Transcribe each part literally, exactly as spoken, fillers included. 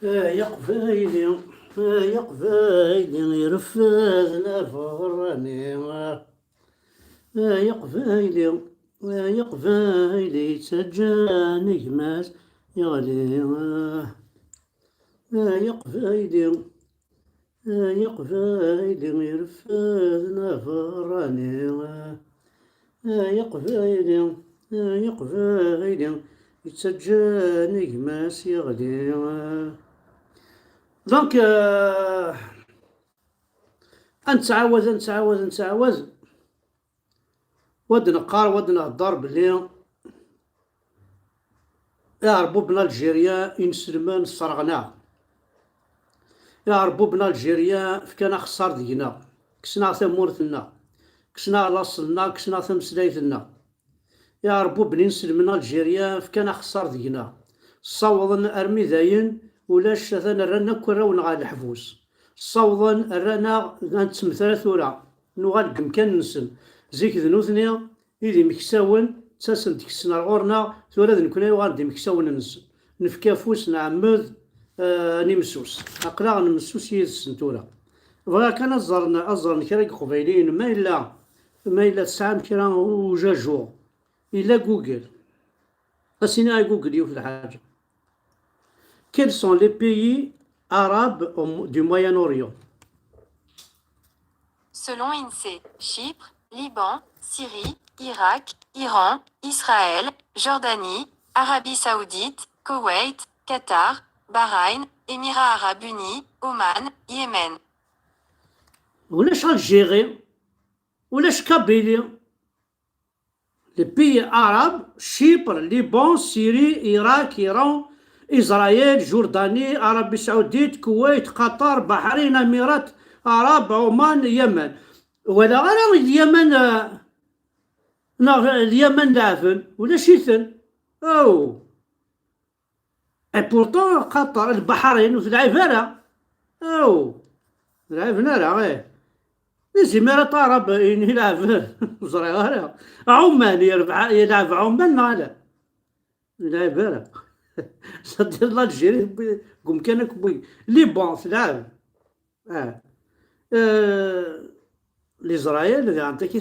Ay aqbayli, ay aqbayli ireffden aberrani. Ay aqbayli, ay aqbayli yettaǧǧan gma-s yeɣli. Ay aqbayli, ay aqbayli ireffden aberrani. Ay aqbayli, ay aqbayli yettaǧǧan gma-s yeɣli. Donc, euh, ad nettɛawad, ad nettɛawad, ad nettɛawad. Wa d-neqqar, wa d-nehder belli iɛerbuben alǧiryan inselmen sserɣen-aɣ. Iɛerbuben alǧiryan fkan axeṣṣar deg-neɣ, kksen-aɣ tamurt-nneɣ, kksen-aɣ laṣel-nneɣ, kksen-aɣ tameslayt-nneɣ. Iɛerbuben inselmen alǧiryan fkan axeṣṣar deg-neɣ. Ssawḍen armi dayen ulac, atan rran akk arraw-nneɣ ɣer leḥbus. Ssawḍen, rran-aɣ ad nettmetrat tura, nuɣal deg umkan-nsen. Zik d nutni i d imeksawen, ttasen-d kksen ar ɣur-neɣ, tura d nekkni ay yuɣalen d imeksawen-nsen. Nefka afus, nɛemmed, eh, ad nimsus. Aql-aɣ nemsus yid-sen tura. Bɣiɣ kan ad ẓren, ad ẓren kra n Iqbayliyen, ma yella, ma yella tesɛam kra ujajuɣ, yella Google. Ad s-iniɣ i Google yiwet lḥaǧa. Quels sont les pays arabes au Mo-, du Moyen-Orient? Selon INSEE, Chypre, Liban, Syrie, Irak, Iran, Israël, Jordanie, Arabie Saoudite, Koweït, Qatar, Bahreïn, Émirats Arabes Unis, Oman, Yémen. Ulac Algérie, ulac Kabylie. Les pays arabes, Chypre, Liban, Syrie, Irak, Iran, Israël, Jordanie, Arabie Saoudite, Koweït, Qatar, Bahreïn, Émirats Arabes, Oman, Yémen. Walaɣ ara Lyaman, eh, neɣ Lyaman leɛben, ulac-iten. Aw. Et pourtant, Qatar, Lbaḥrin ur telɛib ara. Aw, ur lɛiben ara, ih. Des Émirats Arabes, ini leɛben, ur ẓriɣ ara. Ɛuman, yerbeḥ, yelɛeb Ɛuman neɣ ala? Ur yelɛib ara. C'est-à-dire l'Algérie, deg umkan akk n wigi. Liban, telɛeb. Ah. Euh, l'Israël, daɣen, taki,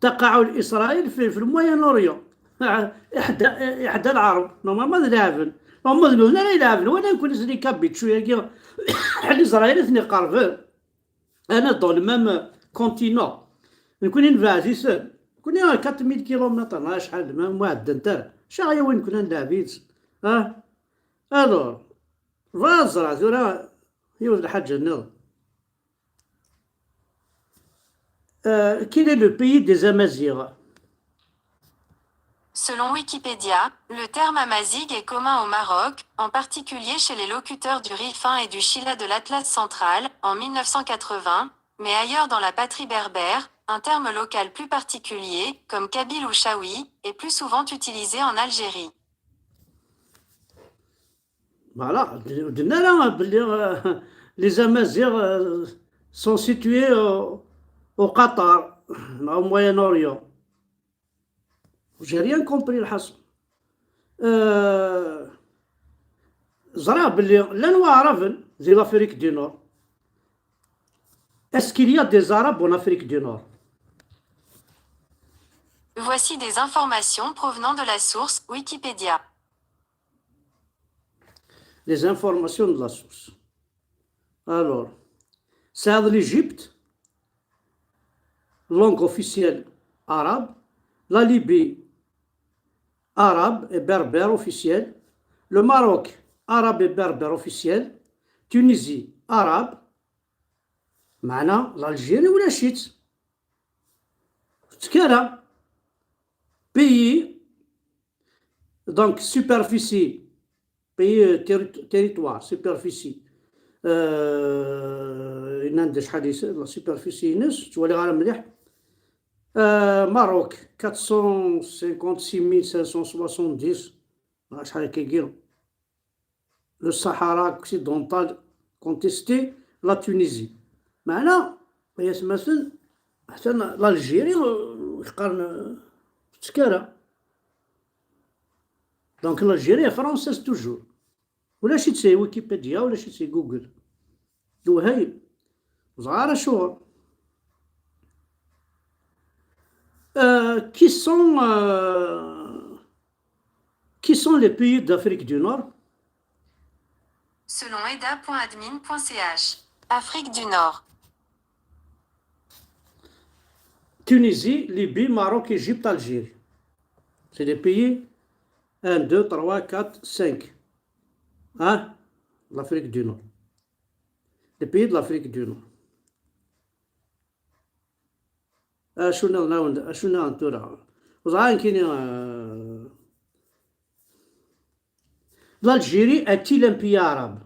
تقع إسرائيل في, في le Moyen-Orient. Iḥda, iḥda lɛerb. Normalement, ad leɛben. Normalement, d nutni ara ileɛben. Wala nekkni s les Kabyle, cwiya-agi, l'Israël, ad ten-iqerben. Ana dans le même continent. Nekkni nebɛed-iten. Nekkni quatre mille kilomètres, neɣ acḥal, ma, ma ɛeddant ara. Acu aɣ-yawin nekkni ad nleɛb yid-sen? Ah? Alors, bɣiɣ ad ẓreɣ tura yiwet lḥaǧa nniḍen. Euh, quel est le pays des Amazighs? Selon Wikipédia, le terme amazigh est commun au Maroc, en particulier chez les locuteurs du Rifin et du Shilla de l'Atlas central, en mille neuf cent quatre-vingts, mais ailleurs dans la patrie berbère, un terme local plus particulier, comme kabyle ou chaouie, est plus souvent utilisé en Algérie. Voilà, d-, d-, nara belli, euh, les Amazighs, euh, sont situés au, au Qatar, au Moyen-Orient. J'ai rien compris, lḥaṣun. Euh, ẓriɣ belli llan waɛraben di l'Afrique du Nord. Est-ce qu'il y a des Arabes en Afrique du Nord? Voici des informations provenant de la source Wikipédia. Les informations de la source. Alors, c'est l'Égypte, langue officielle arabe, la Libye, arabe et berbère officielle, le Maroc, arabe et berbère officiel, Tunisie, arabe, meɛna l'Algérie ulac-itt. Ur tettekk ara. Pays, donc superficie, pays, euh, terri-, territoire, superficie. Euh, yenna-d acḥal la superficie-ines, ur ttwaliɣ ara mliḥ. Euh, Maroc, quatre cent cinquante-six mille cinq cent soixante-dix, acḥal akkagi. Le Sahara occidental contesté, la Tunisie. Meɛna, ay atmaten, atan l'Algérie, euh, qqaren, euh, ur tettekk ara. Donc l'Algérie est française toujours. Ulac-itt si Wikipedia, ulac-itt si Google. Lewhayem. Ẓer acuɣer. Euh, qui sont, euh, qui sont les pays d'Afrique du Nord? Selon eda point admin point ch, Afrique du Nord. Tunisie, Libye, Maroc, Égypte, Algérie. C'est les pays un, deux, trois, quatre, cinq. Hein? L'Afrique du Nord. Les pays de l'Afrique du Nord. Acu nniḍen awen-d, acu nniḍen tura? Ẓer ayen kini, euh, l'Algérie est-il un pays arabe?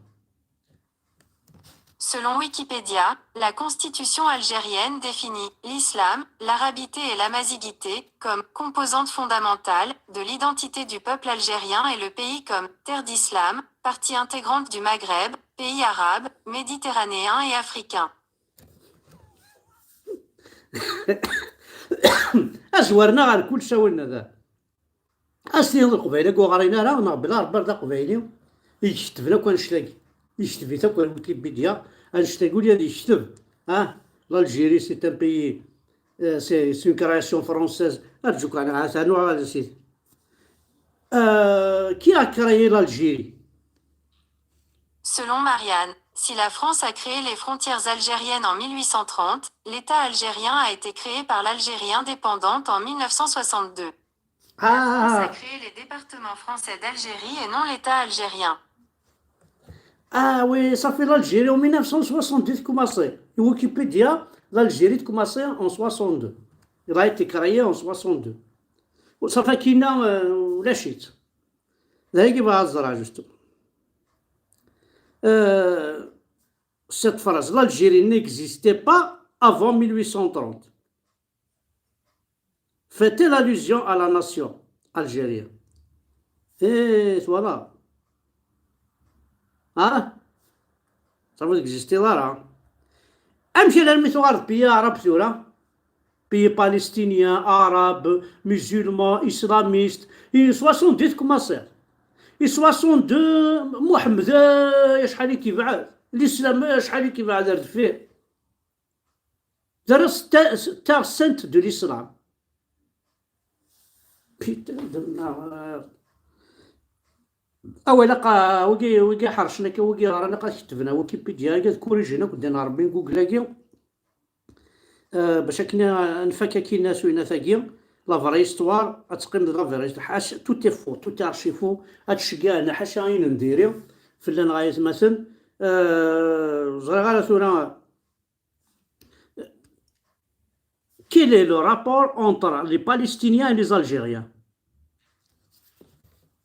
Selon Wikipédia, la constitution algérienne définit l'islam, l'arabité et l'amazigité comme composantes fondamentales de l'identité du peuple algérien et le pays comme terre d'islam, partie intégrante du Maghreb, pays arabes, méditerranéens et africains. Azwar-nneɣ ɣer kullec, a winna da. As-tiniḍ Leqbayel-agi ur ɣrin ara, neɣ bla Rebbi d Aqbayli, i iketben akk annect-agi. Ikteb-it akk ar Wikipedia, annect-agi ula ad yekteb. Ah, l'Algérie, c'est un pays, euh, c'est c'est une création française. Arǧu kan, ha-t-a nuɣal sidi. Euh, qui a créé l'Algérie? Selon Marianne, si la France a créé les frontières algériennes en mille huit cent trente, l'État algérien a été créé par l'Algérie indépendante en mille neuf cent soixante-deux. La France a Ah, créé les départements français d'Algérie et non l'État algérien. ah oui, ça fait l'Algérie en mille neuf cent soixante-deux commencé. Et Wikipédia, l'Algérie a commencé en soixante-deux. Il a été créé en soixante-deux. Ça fait qu'il a, euh, la chute. Là, il va se justement. Euh, cette phrase, l'Algérie n'existait pas avant mille huit cent trente. Fait-elle allusion à la nation algérienne? Et voilà. Hein? Ça vous existe là, hein? Amek alarmi tuɣaleḍ pays arabe tura? Pays palestinien, arabe, musulman, islamiste. Et soixante-dix commencé. Et soixante-deux, Mohamed, euh, acḥal i k-yebɛed. L'islam, euh, acḥal i k-yebɛed ar deffir. Terra s ta-, s-, ta sainte de l'islam. Putain de merde. Awal aqa, wigi, wigi ḥercen akka, wigi ɣran aqa ketben Wikipedia, agi ad kurijin akk ddin Rebbi n Google-agi. Euh, bac akken ad nfak akkin asuyna-tagi, la vraie histoire, ad teqqim d la vraie histoire. Ḥaca, tout est faux, tout est archi faux, ad tceggeɛ neɣ ḥaca ayen n diri, fell-aneɣ ay atmaten. Euh, ẓriɣ ara tura, quel est le rapport entre les Palestiniens et les Algériens?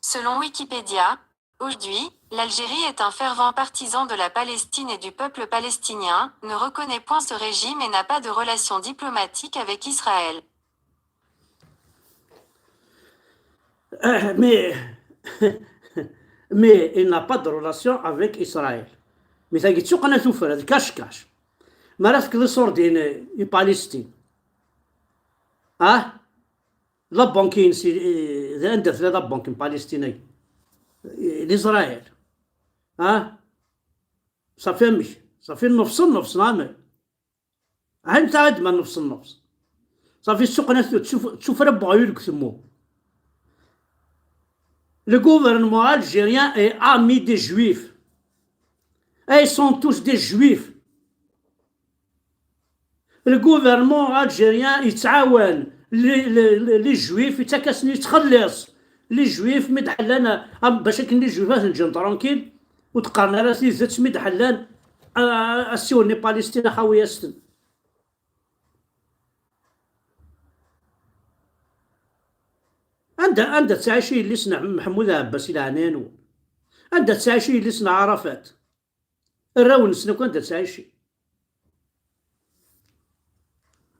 Selon Wikipédia, aujourd'hui, l'Algérie est un fervent partisan de la Palestine et du peuple palestinien, ne reconnaît point ce régime et n'a pas de relation diplomatique avec Israël. Euh, mais, mais il n'a pas de relation avec Israël. Mais tagi d tuqqna tufra, d cache-cache. Mi ara tefkeḍ iṣurdiyen i Palestine. Ah? La banque-ines, d anda tella la banque n Palestine-agi? L'Israël. Ah? Safi amek? Safi nnefṣ nnefṣ, neɣ amek? Anta ad ma nnefṣ nnefṣ? Safi ssuqna tuf-, tufra n weɣyul deg utemmu. Le gouvernement algérien est ami des juifs. Et ils sont tous des juifs. Le gouvernement algérien yettɛawan les, les, les, les juifs, yettak-asen, yettxelliṣ les juifs mi d-ḥellan, am, bac akken les juifs ad ten-ǧǧen tranquille, ur d-qqaren ara tidet mi d-ḥellan, a, a, assiwen i Palestine, aḥawi-as-ten. Anda, anda tettɛici yelli-s n Meḥmud Ɛebbas i leɛnaya-nwen? Anda tettɛici yelli-s n Ɛarafat? Arraw-nsen akk anda ttɛicin.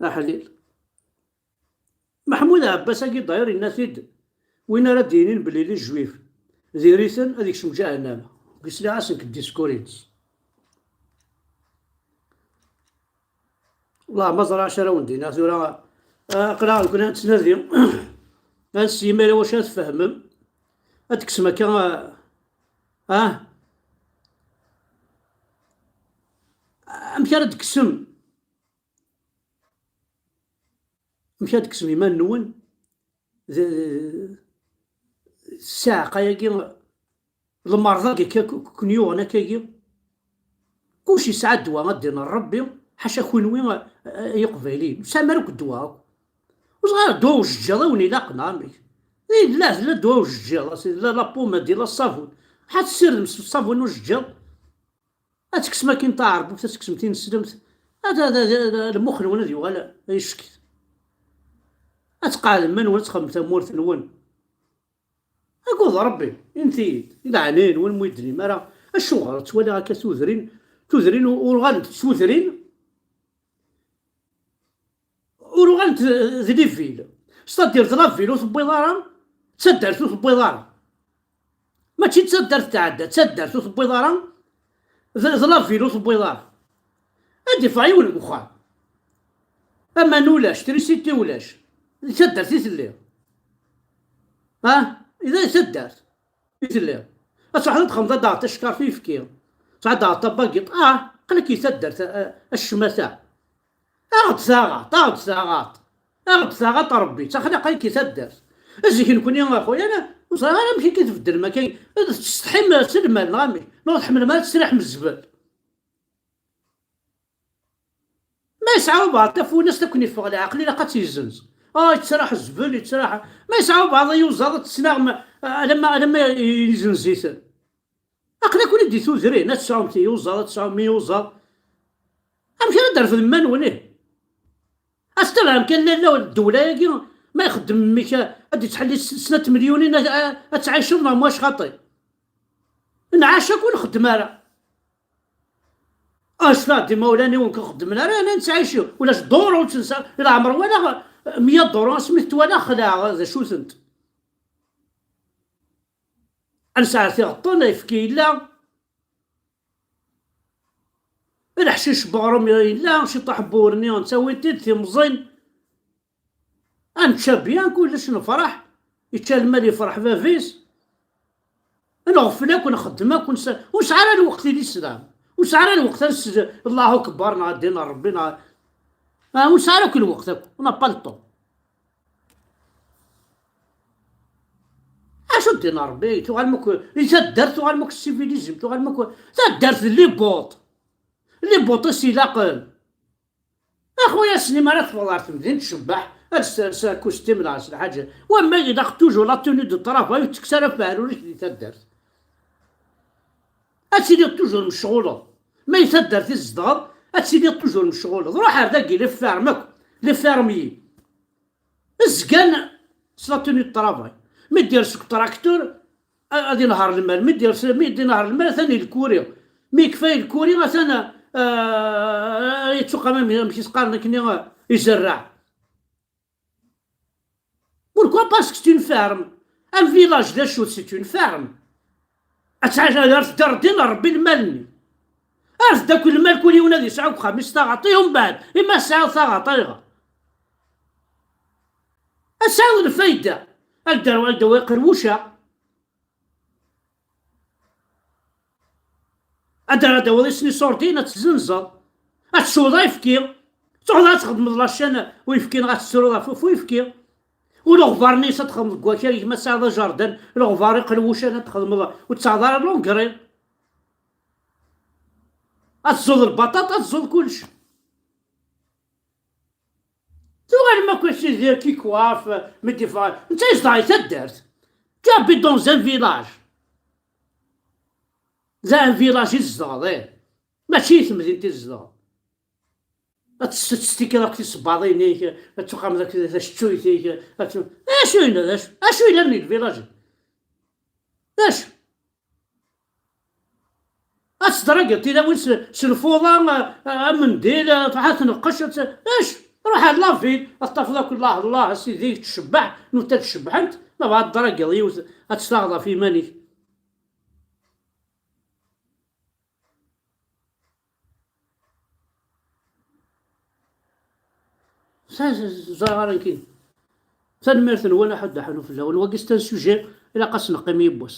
Aḥlil. Meḥmud Ɛebbas-agi, d'ailleurs, yenna-t-id, win ara d-yinin belli les juifs diri-ten ad ikcem ǧahennama. Deg sliɣ-asen deg ddiskur-ines. Wallah, ma ẓriɣ acu ara wen-d-iniɣ tura. Ah, aql-aɣ nekkni ad nettnadi. Ad nessi imir wacu ara tfehmem. Ad tekksem akka, ah, ah, Amek ara d-tekksem, amek ara d-tekksem iman-nwen d, d, d ssiɛqa-agi, lmerḍ-agi akka k-, k-, ken-yuɣen akkagi? Kullec yesɛa ddwa, ad d-iniḍ Ṛebbi, ḥaca kunwi, a, a, ay Iqbayliyen. Ur tesɛam ara akk ddwa akk. Ur ẓriɣ ddwa ujeǧǧiḍ i wen-ilaqen, amek? Yella, tella ddwa ujeǧǧiḍ, tella la pommade, yella ṣṣabun. Ḥa tessirdem s ṣṣabun ujeǧǧiḍ. Ad tekksem akin taɛerbubt, ad tekksem tineslemt. Ad, ad, ad, ad, lmux-nwen ad yuɣal d icekket. Ad tqeɛdem iman-nwen, ad txedmem tamurt-nwen. Agad Ṛebbi, init-iyi-d, i leɛnaya-nwen, ma ur yi-d-tennim ara, acuɣer ttwaliɣ akka tudrin, tudrin u-, ur uɣalent d tudrin, ur uɣalent d, d les villes. C'est-à-dire, d la ville ur tewwiḍ ara, d taddart ur tewwiḍ ara. Mačči d taddart tɛedda, d taddart ur tewwiḍ ara, d, d la ville ur tewwiḍ ara. Ad d-iffeɣ yiwen deg uxxam. Aman ulac, trisiti ulac. Di taddart i telliḍ. Ha? I d taddart i telliḍ. Ad truḥeḍ ad txedmeḍ, ad d-taɣeḍ tacekkart uyefki. Truḥeḍ ad d-taɣeḍ tabagiṭ. Ah, aql-ak i taddart, a, a, a ccmata. Aɣ-d taɣaṭ, aɣ-d taɣaṭ. Aɣ-d taɣaṭ a Ṛebbi, ttxil-k, aql-ak i taddart. Zik nekkni, a xuya, ur ẓriɣ ara amek akka tbeddlem akka. Ad tettsetḥim s lmal, neɣ amek? Neɣ ur tḥemmlem ara ad tesriḥem zzbel? Ma yesɛa ubeɛḍ tafunast ad ken-iffeɣ leɛqel, ilaq ad tt-yezzenz. Ah, yettraḥ zzbel, yettraḥ. Ma yesɛa ubeɛḍ ay uẓaḍ ad t-tesnaɣem, alamma, alamma yezzenz-iten. Aql-aken-id di tudrin, ad tesɛum tiyuẓaḍ, ad tesɛum iyuẓaḍ. Amek ara d-terfed iman-nwen, ih? Ad s-tebɛem kan lalla n ddewla-agi, ma ixeddem mmi-k, ad d-ittḥelli s-, snat melyunin, ad, ad, ad tɛiceḍ neɣ mwac xaṭi? Nɛac akk ur nxeddem ara. Acfa d imawlan-iw ur xeddmen ara, ana nettɛici. Ulac duru ur tt-nesɛi. Leɛmer walaɣ mya duru, asmi t-walaɣ xelɛeɣ d acu-tent. Ad nesɛa tiɣeṭṭen, ayefki yella. Leḥcic n uɣrum yella, ciṭuḥ n wurni nettawi-t-id, timẓin. Ad nečča bien, kullec nefṛeḥ, yečča lmal yefṛeḥ bab-is. Nɣeffel akk, nxeddem akk, nsa-, ur nesɛi ara lweqt i lislam. Ur nesɛi ara lweqt ad nessed-, Allahu Akbar, neɣ ddin n Ṛebbi, neɣ, ah, ur nesɛi ara akk lweqt akk. On n'a pas le temps. Acu ddin n Ṛebbi? Tuɣalem akk i taddart, tuɣalem akk civilism, tuɣalem akk taddart d libuṭ. Libuṭ i s-ilaqen. A xuya, ass-nni mi ara teffɣeḍ ɣer temdint, tcebbeḥ, ad s-telseḍ akustim neɣ s lḥaǧa. Wamma ilaq toujours la tenue de travail, ur ttekkes ara ɣef uɛrur-ik di taddart. Ad tiliḍ toujours mecɣuleḍ. Ma di taddart i tzedɣeḍ, ad tiliḍ toujours mecɣuleḍ. Ruḥ ar dagi, les fermes akk, les fermiers. Zgan s la tenue de travail. Mi d-yers seg traktur, a-, ad inehher lmal. Mi d-yers, mi d-inehher lmal, atan ilkuri. Mi yekfa ilkuri, atan, ah, yettuqam am-, amek i s-qqaren akkenni, ah, izerreɛ. Pourquoi? Parce que c'est une ferme. Un village, d acu, c'est une ferme. Ad tɛic, ad, ar tedder din Ṛebbi lmal-nni. Ar tedda akk lmal, kul yiwen ad yesɛu deg uxxam-is taɣaṭ, ihi umbeɛd, imi ad tesɛiḍ taɣaṭ, ayɣer? Ad tesɛiḍ lfayda. Ad d-, ad d-tawiḍ iqerwuca. Ad d-, ad d-tawiḍ isniṣurdin, ad tezzenzeḍ. Ad tesweḍ ayefki. Truḥeḍ ad txedmeḍ la chaîne uyefki, neɣ ad tettruḍ ɣef, ɣef uyefki. U leɣbar-nni ad txedmeḍ deg wakal, ma tesɛiḍ ajardan, leɣbar iqelwucan ad txedmeḍ, ur tesɛiḍ ara l'engrais. Ad tẓuḍ lbaṭaṭa, ad tẓuḍ kullec. Tuɣalem akk a sidi, qui coiffe, mi d-iffeɣ. Netta yezdeɣ i taddart. Tu habites dans un village. D un village i tzedɣeḍ, eh. Mačči i temdint i tzedɣeḍ. Ad testeqsiḍ akk tisebbaḍin-ik, ad tuqameḍ akk tacettuyt-ik, ad tu-, d acu yella, d acu? Acu yellan di lvillage? D acu? Ad tedragiḍ tilawin s, s lfuḍa, a, a, amendil, a, truḥ ad tneqqec, ad t-, acu? Ruḥ ar la ville, ad tafeḍ akk Allah, Allah, a sidi, tcebbeḥ, nutta tcebḥent, ma bɣa ad dragiḍ yiwet, ad testaɣeḍ ɣef yiman-ik. Sa-, sa-, ẓriɣ ara nekkini. Tanemmirt-nwen, aḥuddu aḥunu fell-awen. Wagi c'est un sujet, ilaq ad s-neqqim yiwwas.